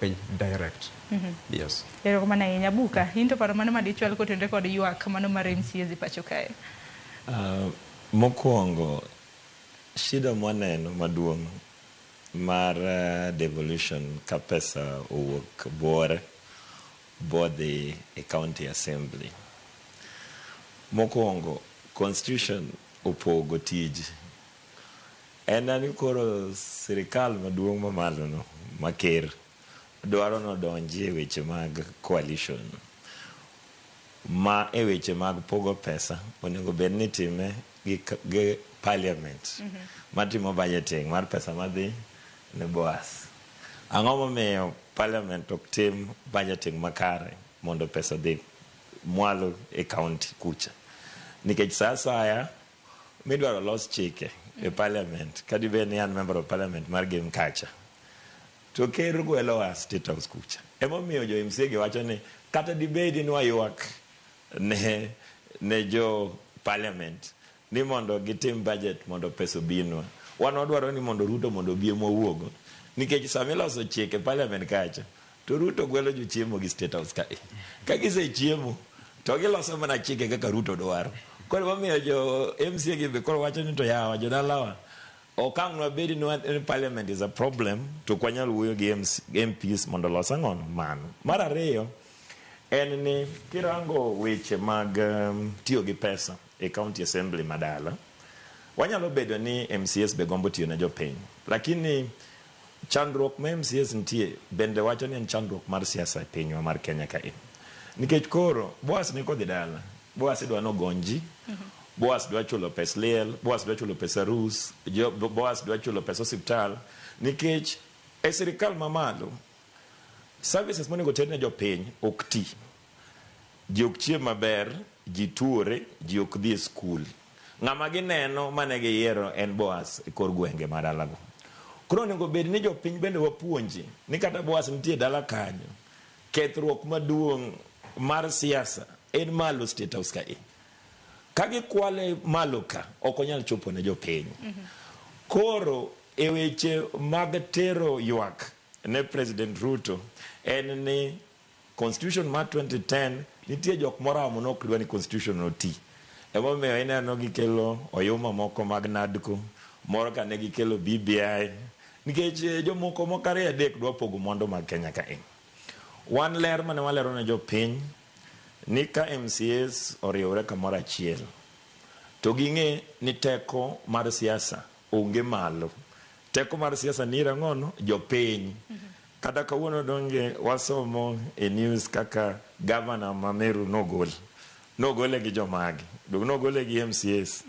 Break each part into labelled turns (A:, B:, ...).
A: piny direct. Yes.
B: Erokamano ahinya. Buka, in to paro mane madichwal kotenore kod ywak mano mar MCAs e pacho kae?
C: Mokwongo, shida mwaneno maduong' mar devolution ka pesa owuok buore bodhi e county assembly. Mokwongo, constitution opogo tij. En ni koro sirikal maduong' mamalo no ma ker dwaro nodonji e weche mag coalition ma e weche mag pogo pesa onego bed ni itime gi parliament matimo budgeting mar pesa madhi ne Boas. Ang'o momiyo parliament ok tim budgeting makare mondo pesa odhi mwalo e county kucha? Nikech sa asaya midwaro los chike e parliament, kadibed ni an member of parliament mar Gem kacha, to ker gwelowa State House kucha. Emomiyo jo MCA gi wacho ni kata dibedi ni waywak ne jo parliament ni mondo gitim budget mondo pesa obinwa. Wan wadwaro ni mondo Ruto mondo obi ema wawuogo. Nikech sama iloso chike e parliament kacha, to Ruto gwelo jochiemo gi State House kae. Ka gisechiemo, to giloso mana chike kaka Ruto dwaro. Koro emomiyo jo MCA gi be koro wacho ni to yawa jodalawa, okang' nwabedi ni parliament is a problem, to ok wanyal wuoyo gi MPs mondo olos ang'ono mano. Mar ariyo, en ni kirango weche mag tiyo gi pesa e county assembly madala, wanyalo bedo ni MCAs be gombo tiyo ne jopiny, lakini chandruok ma MCAs nitie bende wacho ni en chandruok mar siasa e pinywa mar Kenya kae. Nikech koro Boas ni kodhi dala, Boas idwa nogony ji, Boas dwa chulo pes liel, Boas dwa chulo pes arus, Boas dwa chulo pes osiptal, nikech e sirikal mamalo services monego ter ne jopiny ok ti. Ji ok chiem maber, ji tuore, ji ok dhi e skul. Ng'ama gineno mane giyiero en Boas e kor gwenge ma dalago. Koro onego bed ni jopiny bende wapuonji ni kata Boas nitie dala kanyo, kethruok maduong' mar siasa en malo State House kae. Ka gikwale malo ka, ok onyal chopo ne jopiny. Koro e weche mag tero ywak ne President Ruto en ni Constitution mar 2010 nitie jok moramo nok dwa ni constitution oti. Emomiyo ineno gikelo oyuma moko mag NADCO, moro ka ne gikelo BBI, nikech jomoko moko ariyo adek dwa pogo mwandu mag Kenya kae. Wan ler mane walero ne jopiny ni ka MCAs oriwre kamoro achiel to ging'e ni teko mar siasa onge malo. Teko mar siasa ni ir ang'ono? Jopiny. Kata kawuono donge wasomo e news kaka gavana ma Meru nogol. Nogole gi jomage. Dong nogole gi MCAs.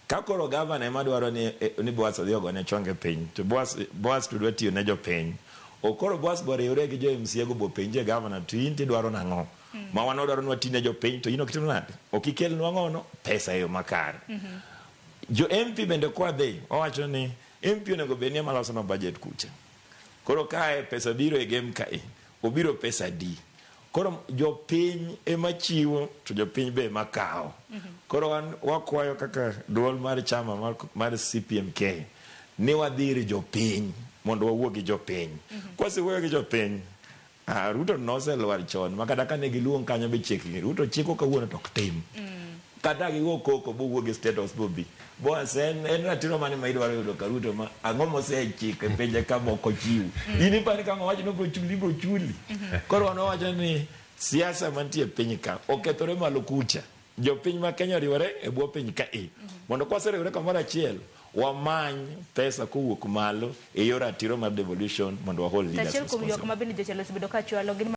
C: Ka koro gavana ema dwaro ni Boas odhi ogone chonge piny, to Boas to dwa tiyo ne jopiny. O koro Boas boriwre gi jo MCA go bopenje gavana to in tidwaro nang'o? Ma wan wadwaro ni wati ne jopiny to in ok itimo nade? Ok ikelnwa ng'ono? Pesa e yo makare. Jo MP bende kwadhi, wawacho ni MP onego bed ni ema losonwa budget kucha. Koro kae pesa biro e game kae, obiro pesa adi? Koro jopiny ema chiwo to jopiny be ema kawo. Koro wan wakwayo kaka duol mar chama mar CPMK ni wadhi ir jopiny mondo wawuo gi jopiny. Kwasewuoyo gi jopiny, Ruto noselwar chon ma kata kane giluong kanyo be chiegni Ruto chiko kawuono to ok tim. Kata gigo koko bowuog e State House bobi. Boas en ratiro mane ma idwaro yudo ka Ruto ma ang'o mosechiko e pinje ka mok ochiw. In ipani ka ng'o wacho ni obiro chuli ibiro chuli. Koro wan wawacho ni siasa mantie e piny ka okethore malo kucha. Jopiny ma Kenya oriwore e bwo piny ka e. Mondo kwaseriwore kamoro achiel wamany pesa kowuok malo e yor ratiro mar devolution mondo wa hold leaders
B: Achiel kuom ywak
C: responsible.
B: ma bende jotelo osebedo ka chwalo gin